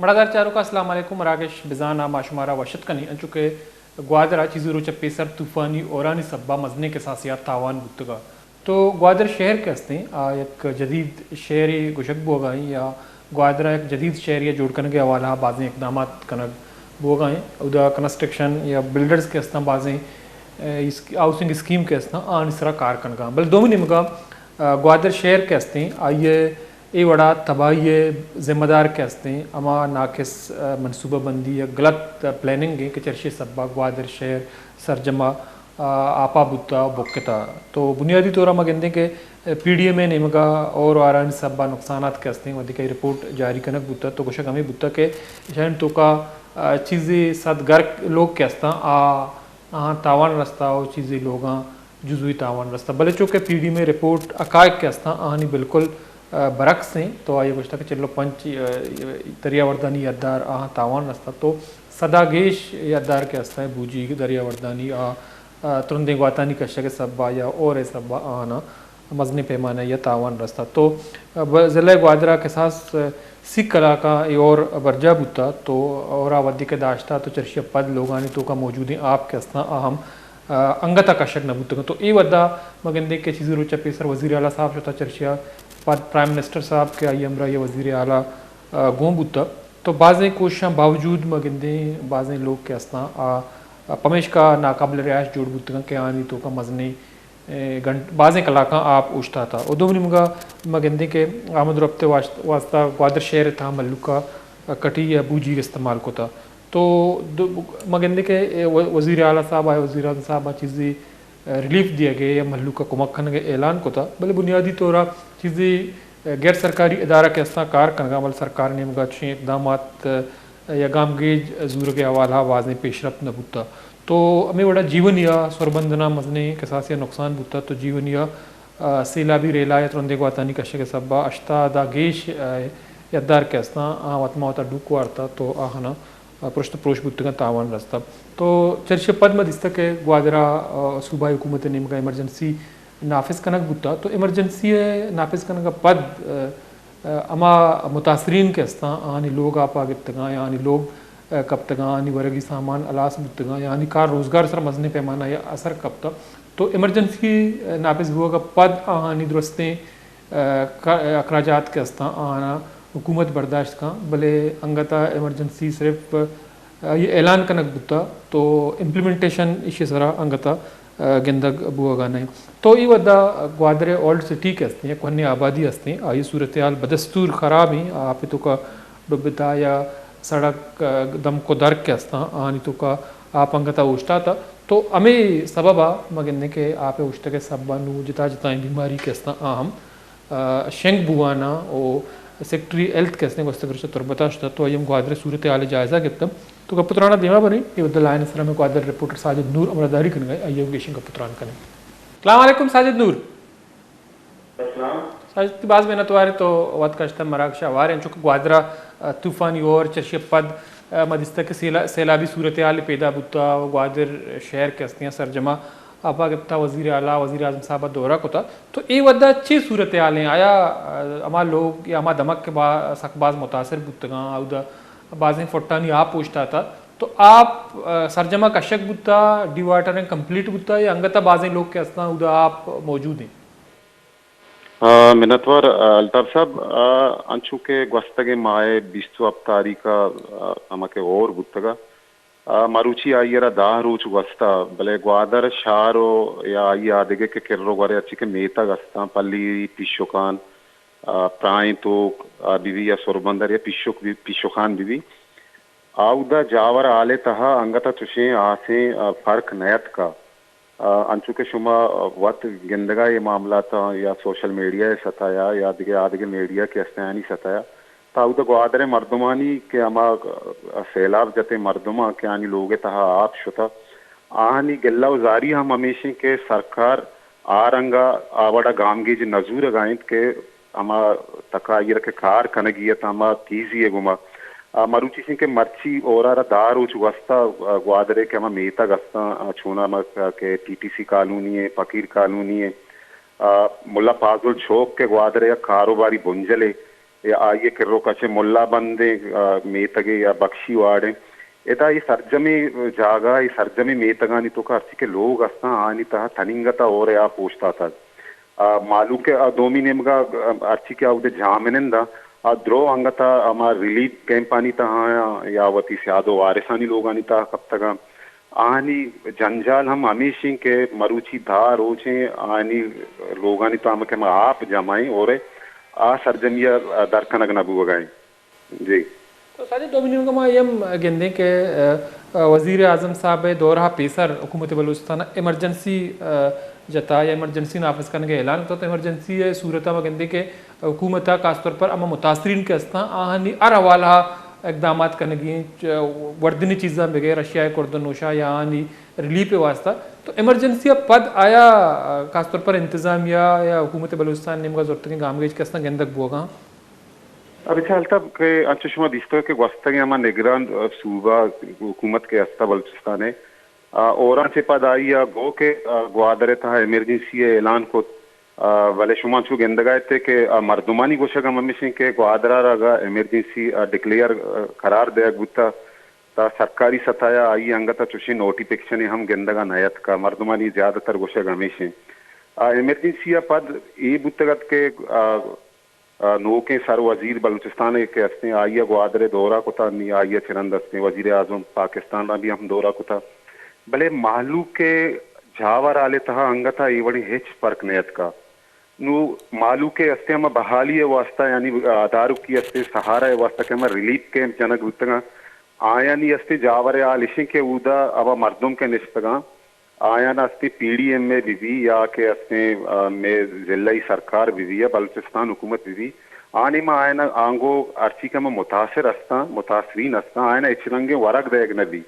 پڑھدار چاروکاں، السلام علیکم۔ مراگش بزان ءَ ما شمارا وش اتک کنیں۔ انچو کہ گوادر ءَ چیزے روچ ءَ پیسر طوفانی ہورانی سبب ءَ مزنیں کساسے ءَ تاوان بوتگ ءَ۔ تو گوادر شہر کہ استیں، آ یک جدید شہرے گوشگ بوگ ءَ ایں یا گوادر ءَ یک جدید شہرے ءِ جوڑ کنگ ءِ حوالہ ءَ بازیں اقدامات کنگ بوگ ءَ ایں۔ اودا کنسٹرکشن یا بلڈرز کہ استاں، بازیں، اے، اس-، ہاؤسنگ اسکیم کہ استاں، آہانی سرا کار کنگ ءَ ایں۔ بلے دومی نیمگ ءَ، آ، گوادر شہر کہ استیں، آئی ءِ اے وڑا تباہی ءِ ذمہ دار کہ استیں، ہما ناقص، آ، منصوبہ بندی یا غلط، آ، پلاننگ ایں کہ چرشی ءِ سبب ءَ گوادر شہر سرجم ءَ، آ، آپ ءَ بوتہ ءُ بکتہ۔ تو بنیادی طور ءَ ما گندیں کہ پی ڈی ایم ءِ نیمگ ءَ ہور ءُ ہارانی سبب ءَ نقصانات کہ استیں، وھدیکہ اے رپورٹ جاری کنگ بوتہ تو گوشگ ہمے بوتہ کہ ایشانی توکا، آ، چیزے صد گھر لوگ کہ استاں، آ، آہاں تاوان رستہ ءُ چیزے لوگاں جزوی تاوان رستہ۔ بلے چونکہ پی ڈی ایم ءِ رپورٹ حقائق کہ استاں، آہانی بالکل، آ، برعکس ایں۔ تو آئی ءَ گوشتہ کہ چل ءُ پنچ، آ، دریاوردانی یدار آہاں تاوان رستہ۔ تو سدا گیش یدار کہ استاں بوجی دریاوردانی آ، آ، ترندیں گواتانی کشگ ءِ سبب ءَ یا ہور ءِ سبب ءَ آہاں مزنیں پیمانہ ءَ تاوان رستہ۔ تو، آ، ب-، ضلع گوادر ءَ کساس، آ، سی کلاکاں اے ہور برجاہ بوتہ تو ہور ءَ وھدیکہ داشتہ تو چرشی ءَ پد لوگانی توکا موجودیں آپ کہ استاں آ ہم، آ، انگت ءَ کشگ نہ بوتگ انت۔ تو اے وھد ءَ ما گندیں کہ چیزے روچ ءَ پیسر وزیر اعلیٰ صاحب شتہ چرشی ءَ پد پرائم منسٹر صاحب کہ آئی ءِ ہمراہی ءَ وزیر اعلیٰ، آ، گون بوتہ۔ تو بازیں کوششاں باوجود ما گندیں بازیں لوگ کہ استاں آ، آ، پمیشکا ناقابل رہائش جوڑ بوتگ انت کہ آہانی توکا مزنیں، اے، گھنٹ-، بازیں کلاکاں آپ اوشتاتہ۔ ءُ دومی نیمگ ءَ ما گندیں کہ آمد و رفت ءِ واش-، واسطہ گوادر شہر ءِ تہا مھلوک ءَ کٹی یا بوجیگ استعمال کتہ۔ تو دو-، ما گندیں کہ اے و-، وزیر اعلیٰ صاحب ءَ، وزیر اعظم صاحب ءَ چیزے ریلیف دیگ ءِ یا مھلوک ءَ کمک کنگ ءِ اعلان کتہ، بلے بنیادی طور ءَ چیزے غیر سرکاری ادارہ کہ استاں کار کنگ ءَ، بلے سرکار ءِ نیمگ ءَ چشیں اقدامات یا گامگیج زورگ ءِ حوالہ ءَ بازیں پیشرفت نہ بوتہ۔ تو ہمے وڑا جیونی ءَ سربندن ءَ مزنیں کساسے ءَ نقصان بوتہ۔ تو جیونی ءَ، آ، سیلابی ریلہ یا ترندیں گواتانی کشگ ءِ سبب ءَ ہشتاد ءَ گیش، آ، یدار کہ استاں، آ وت ما وتا ڈوک وارتہ تو آہاں، آ، پرشت پروش بوتگ انت، تاوان رستہ۔ تو چرشی ءَ پد ما دیستہ کہ گوادر ءَ، آ، صوبائی حکومت ءِ نیمگ ءَ ایمرجنسی نافذ کنگ بوتہ۔ تو ایمرجنسی ءِ نافذ کنگ ءَ پد، آ، آ، ہما متاثرین کہ استاں، آہانی لوگ آپ ءَ گپتگاں یا آہانی لوگ، آ، کپتگاں، آہانی ورگی سامان ہلاس بوتگاں یا آہانی کار روزگار سر مزنیں پیمانہ ءَ اثر کپتہ۔ تو ایمرجنسی، آ، نافذ بوگ ءَ پد آہانی درستیں، آ، کا-، اخراجات کہ استاں، آہاں حکومت برداشت کن، بلے انگت ءَ ایمرجنسی صرف، آ، آئی ءِ اعلان کنگ بوتہ، تو امپلیمنٹیشن ایشی ءِ سرا انگت ءَ، آ، گندگ بوگ ءَ نہ انت۔ تو اے وھد ءَ گوادر ءِ اولڈ سٹی کہ استیں، یک کوھنیں آبادی استیں، آئی ءِ صورتحال بدستور خراب ایں، آپ ءِ توکا ڈبتہ یا سڑک، آ، دمک ءُ درک کہ استاں، آہانی توکا آپ انگت ءَ اوشتاتہ۔ تو ہمے سبب ءَ ما گندیں کہ آپ ءِ اوشتگ ءِ سبب ءَ نوں جتا جتائیں بیماری کہ استاں، آ ہم، آ، شنگ بوان ءَ۔ او سیکرٹری ہیلتھ کہ استیں گوستگیں روچ ءَ تربت ءَ شتہ، تو آئی ہم گوادر ءِ صورتحال ءِ جائزہ گپتہ۔ تو گپ ءُ تران ءَ دیما بریں، اے وھد ءَ لائن ءِ سرا مئے گوادر رپورٹر ساجد نور ہمراہداری کنگ ءَ، آئی ءَ گیشیں گپ ءُ تران کنیں۔ السلام علیکم ساجد نور۔ السلام۔ ساجد، باز منتوار ایں تو وت کشتہ مراگش ءَ ہوار ایں، چونکہ گوادر ءَ، آ، طوفانی ہور چرشی ءَ پد، آ، ما دیستہ کہ سیلا-، سیلابی صورتحال پیدا بوتہ ءُ گوادر شہر کہ استیں سرجم ءَ آپ ءَ گپتہ، وزیر اعلیٰ، وزیر اعظم صاحب ءَ دورہ کتہ۔ تو اے وھد ءَ چے صورتحال ایں؟ آیا، آ، ہما لوگ یا ہما دمگ کہ با-، سک باز متاثر بوتگاں، اودا بازیں فٹانی آپ اوشتاتہ، تو آپ، آ، سرجم ءَ کشگ بوتہ، ڈی واٹرنگ کمپلیٹ بوتہ یا انگت ءَ بازیں لوگ کہ استاں اودا آپ موجود ایں؟ آ، منتوار، آ، الطاف صاحب، آ، انچو کہ گوستگیں ماہ ءِ بیست ءُ ہپت تاریخ ءَ، آ، ہما کہ ہور بوتگ ءَ، آ، مروچی آئی ءَ را دہ روچ گوستہ، بلے گوادر شہر ءُ یا آئی ءِ آدگہ کہ کر ءُ گور ءَ ہرچی کہ میتگ استاں، پلی، پیشکان، آ، پراہیں توک، آ، بہ بی یا سربندر یا پیشک بہ-، پیشکان بہ بی، آودا جاور ہال ءِ تہا انگت ءَ چشیں ہاسیں، آ، فرق نیتکہ۔ آ، انچو کہ شما وت گندگ ءَ اے معاملاتاں یا سوشل میڈیا ءِ سطح ءَ یا دگہ آدگہ میڈیا کہ استیں آیانی سطح ءَ، تا اودا گوادر ءِ مردمانی کہ ہما، آ، سیلاب جتیں مردماں کہ آیانی لوگ ءِ تہا آپ شتہ، آہانی گلہ ءُ زاری ہم ہمیش ایں کہ سرکار آ رنگ ءَ آ وڑ ءَ گامگیج نہ زورگ ءَ انت کہ ہما تک ءَ آئی ءَ را کہ کار کنگی ات، ہما تیزی ءِ گوما۔ آ، مروچی چین کہ مرچی ہور ءَ را دہ روچ گوستہ، آ، گوادر ءِ کہ ہما میتگ استاں، آ، چوناہا کہ ٹی ٹی سی کالونی ءِ، فقیر کالونی ءِ، آ، ملا فاضل چوک کہ گوادر ءِ یک کاروباری بنجلے، یا آئی ءِ کرو کچ ءَ ملا بند ایں، آ، میتگ ءَ یا بخشی واڑ ایں۔ ادا اے سرجمیں جاگہ، اے سرجمیں میتگانی توکا ہرچی کہ لوگ ہستاں، آنی تہا تننگت ءَ ہور ءِ آپ اوشتاتگ۔ آ، مہلوک ءِ، آ، دومی نیمگا، آ، ہرچی کہ آ اود ءِ جاہمنند آں، آ درو انگت ءَ ہما ریلیف کیمپانی تہا آں یا وتی سیاد و وارثانی لوگانی تہا کپتگ آں۔ آہانی جنجال ہم ہمیش ایں کہ مروچی دہ روچ ایں آہانی لوگانی تہا ہمک ہما آپ جمع ایں ہور ءِ آ سرجمی ءَ در کنگ نہ بوگ ءَ ایں۔ جی۔ تو ساجد، دومی نیمگ ءَ ما اے ہم گندیں کہ، آ، آ، وزیر اعظم صاحب ءِ دورہ ءَ پیسر حکومت بلوچستان ءَ ایمرجنسی، آ، جتا یا ایمرجنسی نافذ کنگ ءِ اعلان کتا، تو ایمرجنسی ءِ صورت ءَ ما گندیں کہ حکومت ءَ خاص طور پر ہما متاثرین کہ ہستاں آہانی ہر حوالہ ءَ اقدامات کنگی ایں، چ-، وردنی چیزاں بگیر اشیاء خوردن نوشاں یا آہانی ریلیف ءِ واسطہ۔ تو ایمرجنسی ءَ پد آیا، آ، خاص طور پر انتظامیہ یا حکومت بلوچستان ءِ نیمگ ءَ زرتگیں گامگیج کہ ہستاں گندگ بوگاں؟ آ، بچار الطاف کہ انچو شما دیستگ کہ گوستگیں ہما نگران، آ، صوبہ حکومت کہ ہستہ بلوچستان ءِ، آ، ہوراں چہ پد آئی ءَ گو کہ، آ، گوادر ءِ تہا ایمرجنسی ءِ اعلان کت، آ، بلے شما انچو گندگ ءَ ات کہ، آ، مردمانی گوشگ ہم ہمیش ایں کہ گوادر ءَ را اگاں ایمرجنسی، آ، ڈکلیئر، آ، قرار دیگ بوتہ، تا سرکاری سطح ءَ آئی ءَ انگت ءَ چوشیں نوٹیفکیشنے ہم گندگ ءَ نہ اتکہ۔ مردمانی زیادہ تر گوشگ ہمیش ایں۔ آ، ایمرجنسی ءَ پد اے بوتگ ات کہ، آ، آ، نوکیں سر وزیر بلوچستان ءِ کہ ہستیں، آئی ءَ گوادر ءِ دورہ کتا، نی آئی ءَ چہ رند ہستیں وزیر اعظم پاکستان ءَ بھی ہم دورہ کتا، بلے مہلوک ءِ جاور حال ءِ تہا انگت ءَ اے وڑیں ہچ فرق نہ اتکا۔ نوں مہلوک ءِ ہستیں ہما بحالی ءِ واسطہ، یعنی، آ، داروکی ہستیں سہارا ءِ واسطہ کہ ہما ریلیف کیمپ جنگ بوتگاں، آیانی ہستیں جاور ءِ حال اش انت کہ اودا ہما مردم کہ نشتگاں، آیان ہستیں پی ڈی ایم اے بہ بی یا کہ ہستیں، آ، مئے ضلعی سرکار بہ بی یا بلوچستان حکومت بہ بی، آ نیما آیان آنگو ہرچی کہ ہما متاثر ہستاں، متاثرین ہستاں، آیان ہچ رنگیں ورگ دئیگ نہ بی۔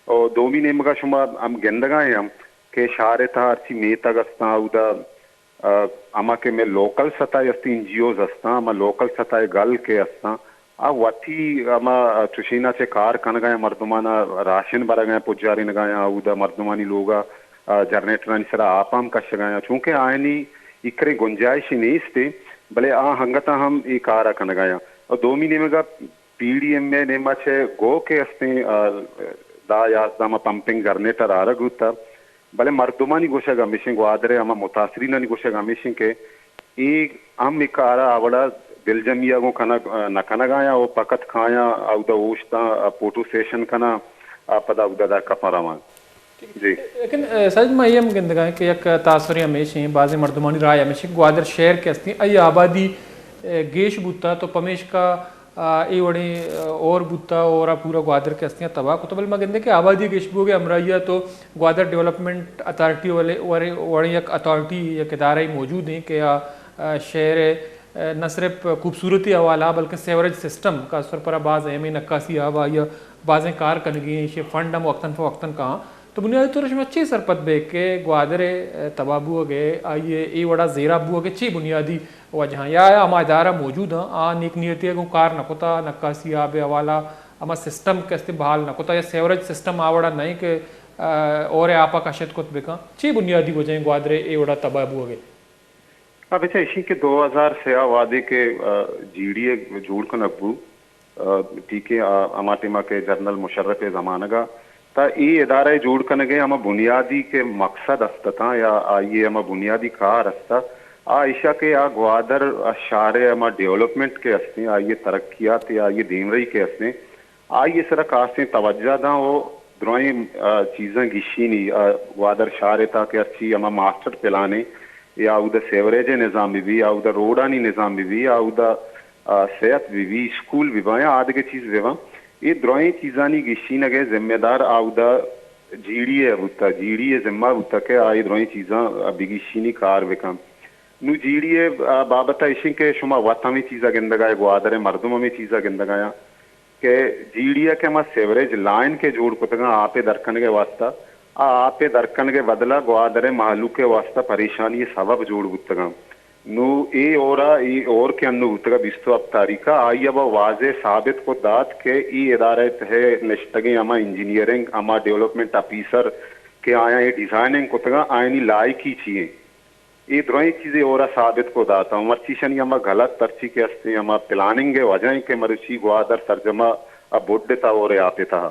و دومی نیمگا شما ہم گندگا ایں ہم کہ شہر ءِ تہا ہرچی میتگ ہستاں، اودا، آ، ہما کہ مئے لوکل سطح ءِ ہستیں این جی اوز ہستاں، ہما لوکل سطح ءِ گل کہ ہستاں، آ وتی ہما چشینا چہ کار کنگا ایں، مردمانا راشن برگا ایں، پجارینگا ایں، اودا مردمانی لوگا، آ، جنریٹرانی سرا آپ ہم کشگا ایں، چونکہ آیانی ایکریں گنجائش نیست، بلے آ ہنگتا ہم اے کارا کنگا ایں۔ و دومی نیمگا پی ڈی ایم اے نیما چہ گو کہ ہستیں، آ، دہ یازدہ ما پمپنگ جنریٹر آرگ بوتا، بلے مردمانی گوشگ ہمیش انت، گوادر ءِ ہما متاثرینانی گوشگ ہمیش انت کہ اے ہم اے کارا آ وڑا دلجمی ءَ گوں کنگ، آ، نہ کنگا ایں، او فقط کایاں اودا اوشتاں، آ، فوٹو سیشن کناں، آ، پدا اودا در کپاں رواں۔ جی۔ لیکن، آ، ساجد، ما اے ہم گندگا ایں کہ یک تاثرے ہمیش انت، بازیں مردمانی رائے ہمیش انت کہ گوادر شہر کہ ہستیں، آئی آبادی، آ، گیش بوتا، تو پمیشکا آ، اے وڑیں، آ، ہور بوتا، ہورا پورا گوادر کہ ہستیں تباہ کتا، بلے ما گندیں کہ آبادی گیش بوگ ءِ ہمراہی ءَ تو گوادر ڈیولپمنٹ اتھارٹی والے، ورے، وڑیں یک اتھارٹی، یک ادارہ موجود ایں کہ آ، آ، شہر ءِ، آ، نہ صرف خوبصورتی حوالہ بلکہ سیوریج سسٹم خاص طور پر باز اہمیں، نکاسی آب آئی ءَ بازیں کار کنگی ایں، ایشی فنڈ ہم وقتاً فوقتاً کاں۔ تو بنیادی طور شما چے سرپد بئے کہ گوادر ءِ تباہ بوگ ءِ، آئی ءِ اے وڑا زیراب بوگ ءِ چے بنیادی وجہاں؟ یا آیا ہما ادارہ موجود ہاں، آ نیک نیتی ءَ گوں کار نہ کتا، نکاسی آب ءِ حوالہ ہما سسٹم کہ است بحال نہ کتا، یا سیوریج سسٹم آ وڑا نہ ایں کہ، آ، ہور ءِ آپ ءَ کشت کت بکن؟ چے بنیادی وجہ ایں گوادر ءِ اے وڑا تباہ بوگ ءِ؟ آ، بچار ایشی کہ دو ہزار سے ءَ وہدے کہ، آ، جی ڈی اے جوڑ کنگ بو، آ، ٹھیک ہے، آ، ہما ٹائما کہ جنرل مشرف ءِ زمانگ ءَ، تا اے ادارہ ءِ جوڑ کنگ ءِ ہما بنیادی کہ مقصد است اتاں یا آئی ءِ ہما بنیادی کار است ات، آ ایشا کہ آ گوادر ءِ شہر ءِ ہما ڈیولپمنٹ کہ استیں، آئی ءِ ترقیات یا آئی ءِ دیمرئی کہ استیں، آئی ءِ سرا خاصیں توجہ داں و درائیں، آ، چیزاں گیشینی، آ، گوادر شہر ءِ تہا کہ ہرچی ہما ماسٹر پلان ایں یا اودا سیوریج ءِ نظام بہ بی، یا اودا روڈانی نظام بہ بی، یا اودا، آ، صحت بہ بی، اسکول بہ باں یا آدگہ چیز بہ باں، اے درائیں چیزانی گیشینگ ءِ ذمہ دار آ اودا جی ڈی اے بوتا، جی ڈی اے ذمہ بوتا کہ آ اے درائیں چیزاں، آ، بگیشینی، کار بکن۔ نوں جی ڈی اے، آ، بابت ءَ ایش انت کہ شما وت ہمے چیزا گندگا ئے، گوادر ءِ مردم ہمے چیزا گندگا اَں کہ جی ڈی اے کہ ہما سیوریج لائن کہ جوڑ کتگاں آپ ءِ در کنگ ءِ واسطہ، آ آپ ءِ در کنگ ءِ بدلا گوادر ءِ مہلوک ءِ واسطہ پریشانی ءِ سبب جوڑ بوتگاں۔ نوں اے ہورا، اے ہور کہ انوں بوتگا بیست و ہپت تاریخ ءَ، آئی ءَ با واضح ثابت کت دات کہ اے ادارہ ءِ تہ ءَ نشتگیں ہما انجینئرنگ، ہما ڈیولپمنٹ آفیسر کہ آیاں اے ڈیزائننگ کتگاں، آیانی لائقی چی ایں؟ اے درائیں چیزے ہورا ثابت کو داتا، مرچی شنی ہما غلط پرچی کہ استیں، ہما پلاننگ ءِ وجہ ایں کہ مرچی گوادر سرجما ءَ بڈتا ہورے آپ ءِ تہا۔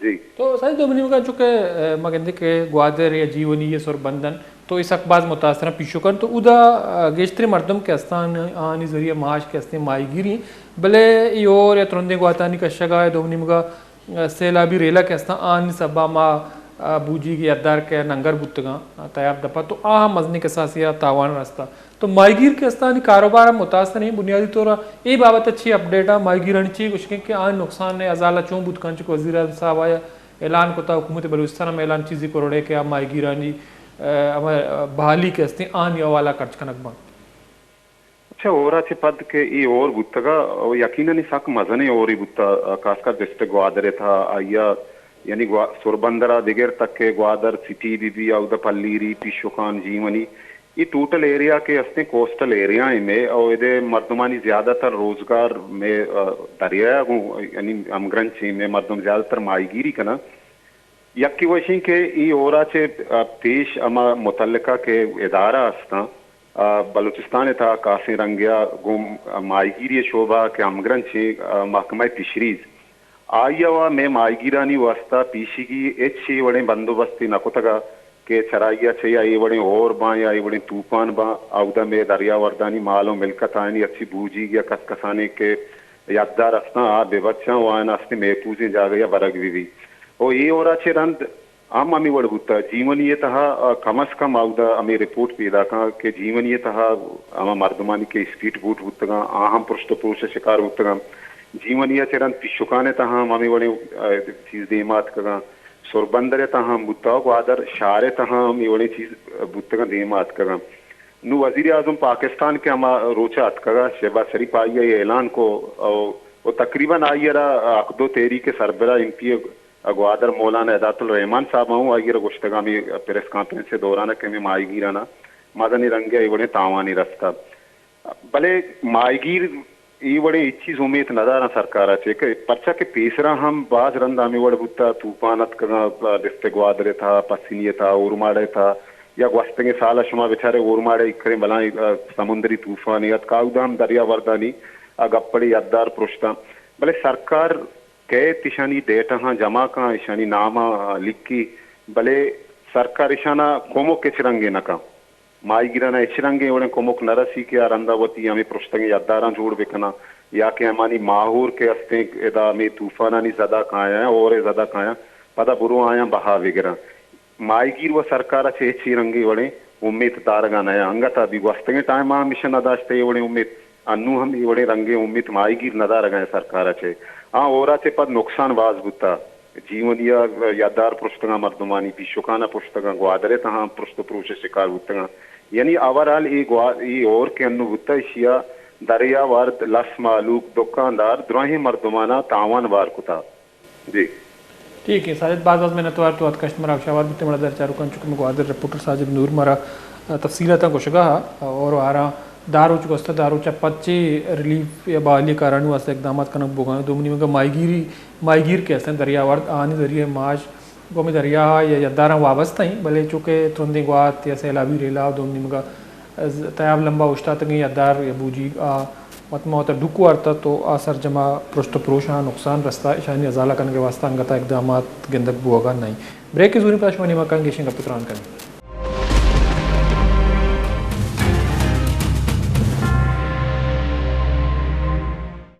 جی۔ تو سائیں دومی نیمگا چونکہ، اے، ما گندے کہ گوادر یا جیونی یا سربندن تو اے سک باز متاثر ایں پیشوکاں، تو اودا، اے، گیشتریں مردم کہ استاں آنی ذریعہ معاش کہ استیں ماہیگیری، بلے اے ہور یا ترندیں گواتانی کشگا یا دومی نیمگا سیلابی ریلہ کہ استاں، آنی سبا ما، آ، بوجیگ یدار کہ ننگر بوتگاں، آ، تیاب دپا، تو آ ہم مزنیں کساسے ءَ تاوان رستا۔ تو ماہیگیر کہ استاں، آنی کاروبار ہم متاثر ایں۔ بنیادی طور ءَ اے بابت ءَ چی اپڈیٹ آں؟ ماہیگیرانی چی گوشگ ایں کہ آنی نقصان ءِ ازالہ چون بوت کنت؟ چونکہ وزیر اعظم صاحب آیا اعلان کتا، حکومت بلوچستان ہم اعلان چیزے کرڑے کہ آ ماہیگیرانی، آ، ہما بحالی کہ استیں، آنی حوالہ خرچ کنگ باں۔ اچھا، ہورا چہ پد کہ اے ہور بوتگا، او یقیناً سک مزنیں ہورے بوتا، خاص کر ڈسٹرکٹ گوادر ءِ تہا، آئیا یعنی گوا-، سربندرا بگر تک کہ گوادر سٹی بی بی، اودا پلیری، پیشوکان، جیونی، اے ٹوٹل ایریا کہ استیں کوسٹل ایریا ایں مئے، او ادے مردمانی زیادہ تر روزگار مئے، آ، دریا گوں، یعنی ہمگرنچ ایں، مئے مردم زیادہ تر ماہیگیری کناں۔ یکے وشیں کہ اے ہورا چہ، آ، پیش ہما متعلقہ کہ ادارہ استاں، آ، بلوچستان ءِ تہا کاسیں رنگے ءَ گوں ماہیگیری ءِ شعبہ کہ ہمگرنچیں، آ، محکمہ فشریز، آئی ءَ وا مئے ماہیگیرانی واستہ پیشیگی ہچ اے وڑیں بندوبستے نہ کتگ ءَ کہ چرائی ءَ چہ یا اے وڑیں ہور باں یا اے وڑیں طوفان باں، اودا مئے دریاوردانی مال و ملکت آیانی ہرچی بوجیگ یا کس کسانیں کہ یکدار استاں، آ بہ بچاں و آیان استیں محفوظیں جاگہ یا برگ بہ بی۔ و اے ہورا چہ رند ہم ہمے وڑ بوتہ۔ جیونی ءِ تہا، آ، کم از کم اودا ہمے رپورٹ پیداک آں کہ جیونی ءِ تہا ہما مردمانی کہ اسپیڈ بوٹ بوتگاں، آ ہم پرشت و پروش ءِ شکار بوتگاں۔ جیونی ءَ چہ رند پیشوکان ءِ تہا ہم ہمے وڑیں، آ، چیز دیما اتکگاں۔ سربندر ءِ تہا ہم بوتہ و گوادر شہر ءِ تہا ہم اے وڑیں چیز بوتگاں، دیما اتکگاں۔ نوں وزیر اعظم پاکستان کہ ہما روچ ءَ اتکگ ءَ، شہباز شریف آئی ءَ اعلان کو و، و تقریباً آئی ءَ را حق دو تحریک ءِ سربراہ ایم پی اے گوادر مولانا ہدایت الرحمان صاحب ءَ ہوں آئی ءَ را گوشتگ ہمے پریس کانفرنس ءِ دوران ءَ کہ ہمے ماہیگیران ءَ مزنیں رنگ ءَ اے وڑیں تاوانے رستہ۔ بلے ماہیگیر اے وڑیں ہچ چیز امیت نہ داراں سرکار ءَ چہ کہ پرچا کہ پیسرا ہم باز رند ہمے وڑ بوتہ، طوفان اتکگاں، ڈسٹرکٹ گوادر ءِ تہا، پسنی ءِ تہا، اورماڑہ ءِ تہا، یا گوستگیں سال ءَ شما بچارے اورماڑہ ءَ کریں بلاہیں، آ، سمندری طوفانے اتک، اودا ہم دریاوردانی، آ، گپڑے یدار پرشتاں۔ بلے سرکار کئیت ایشانی ڈیٹاہاں جمع کاں، ایشانی ناماں لکھی، بلے سرکار ایشانا کمک ہچ رنگے نہ کاں۔ ماہیگیران ءَ ہچ رنگیں وڑیں کمک نہ رسی کہ آ رندا وتی ہمے پرشتگیں یداراں جوڑ بکناں یا کہ ہمانی ماہور کہ استیں ادا ہمے طوفانانی زدا کایاں، ہورے زدا کایاں، پدا برو آیاں بہا بگراں۔ ماہیگیر و سرکار ءَ چہ ہچ اے رنگیں وڑیں امیت دارگا نہ انت۔ انگت ءَ بی گوستگیں ٹائم ءَ ہم ایشاں نہ داشتہ اے وڑیں امیت، انوں ہم اے وڑیں رنگیں امیت ماہیگیر نہ دارگا انت سرکار ءَ چہ۔ آ ہورا چہ پد نقصان باز بوتا۔ جیونی ءَ یدار پرشتگاں، مردمانی پیشوکان ءَ پرشتگاں، گوادر ءِ تہا ہم پرشت و پروش ءِ شکار بوتگاں۔ یعنی اوور آل اے گوا-، اے ہور کہ انوں بوتا، ایشی ءَ دریا ورد، لس مہلوک، دکاندار، دراہیں مردمان ءَ تاوان بار کتا۔ جی۔ ٹھیک ہے ساجد، باز باز منتوار تو اتکشت مارا، شاوار بوتے مارا در چاروکاں، چونکہ مئے گوادر رپورٹر ساجد نور مارا، آ، تفصیلاتاں گوشگا ہا، اور آرا دہ روچ گوستہ، دہ روچ ءَ پد چے ریلیف یا بحالی کارانی واسطہ اقدامات کنگ بوگا۔ دومی نیمگا ماہیگیری، ماہیگیر کہ استیں دریاورد، آنی ذریعہ معاش گوں ہمے دریا یا یداراں وابستہ ایں، بلے چونکہ ترندیں گوات یا سیلابی ریلا دومی نیمگا تیاب لمبا اوشتاتگیں یدار یا بوجیگ آ وت ما وتا ڈکھ وارتہ تو آ سرجما پرشت و پروشاں نقصان رستہ، اشانی ازالہ کنگ ءِ واستہ انگتا اقدامات گندگ بوگا نہ ایں۔ بریک ءِ زوریں پدا شما نیمگا کائیں، گیشیں گپ ءُ تران کنیں۔